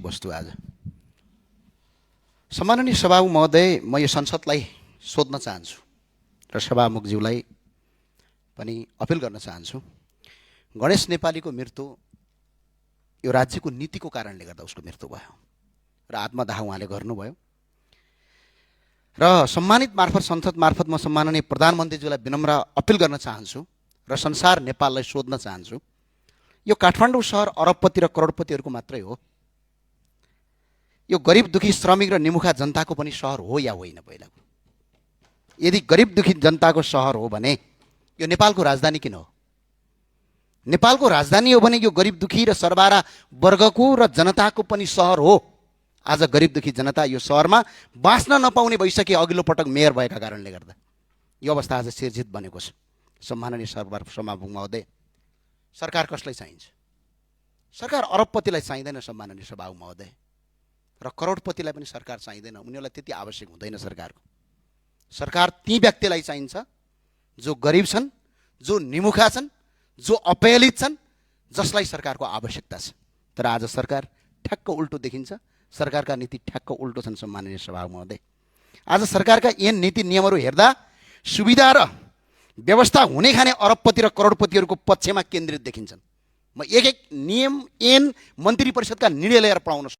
विषयवस्तु आज। सम्माननीय सभामुख महोदय, म यो संसदलाई सोध्न चाहन्छु र सभामुखज्यूलाई पनि अपिल गर्न चाहन्छु। गणेश नेपालीको मृत्यु यो राज्यको नीतिको कारणले गर्दा उसको मृत्यु भयो र आत्मदाह उहाँले गर्नुभयो र सम्मानित मार्फत संसद मार्फत म सम्माननीय प्रधानमन्त्रीज्यूलाई विनम्र अपिल गर्न चाहन्छु र संसार नेपाललाई सोध्न चाहन्छु, यो काठमाडौँ सहर अरबपति र करोडपतिहरूको मात्रै हो? यो गरिब दुखी श्रमिक र निमुखा जनताको पनि सहर हो या होइन? पहिला यदि गरिब दुखी जनताको सहर हो भने यो नेपालको राजधानी किन हो? नेपालको राजधानी हो भने यो गरिब दुखी र सरबारा वर्गको र जनताको पनि सहर हो। आज गरिब दुखी जनता यो सहरमा बाँच्न नपाउने भइसके अघिल्लो पटक मेयर भएका कारणले गर्दा यो अवस्था आज सिर्जित बनेको छ। सम्माननीय सभामुख महोदय, सरकार कसलाई चाहिन्छ? सरकार अरबपतिलाई चाहिँदैन सम्माननीय सभामुख महोदय, र करोडपतिलाई पनि सरकार चाहिँदैन। उनीहरूलाई त्यति आवश्यक हुँदैन सरकारको। सरकार ती व्यक्तिलाई चाहिन्छ जो गरिब छन्, जो निमुखा छन्, जो अपहेलित छन्, जसलाई सरकारको आवश्यकता छ। तर आज सरकार ठ्याक्क उल्टो देखिन्छ। सरकारका नीति ठ्याक्क उल्टो छन् सम्माननीय सभामुख महोदय। आज सरकारका ऐन नीति नियमहरू हेर्दा सुविधा र व्यवस्था हुने खाने अरबपति र करोडपतिहरूको पक्षमा केन्द्रित देखिन्छन्। म एक एक नियम ऐन मन्त्री परिषदका निर्णय लिएर पढाउन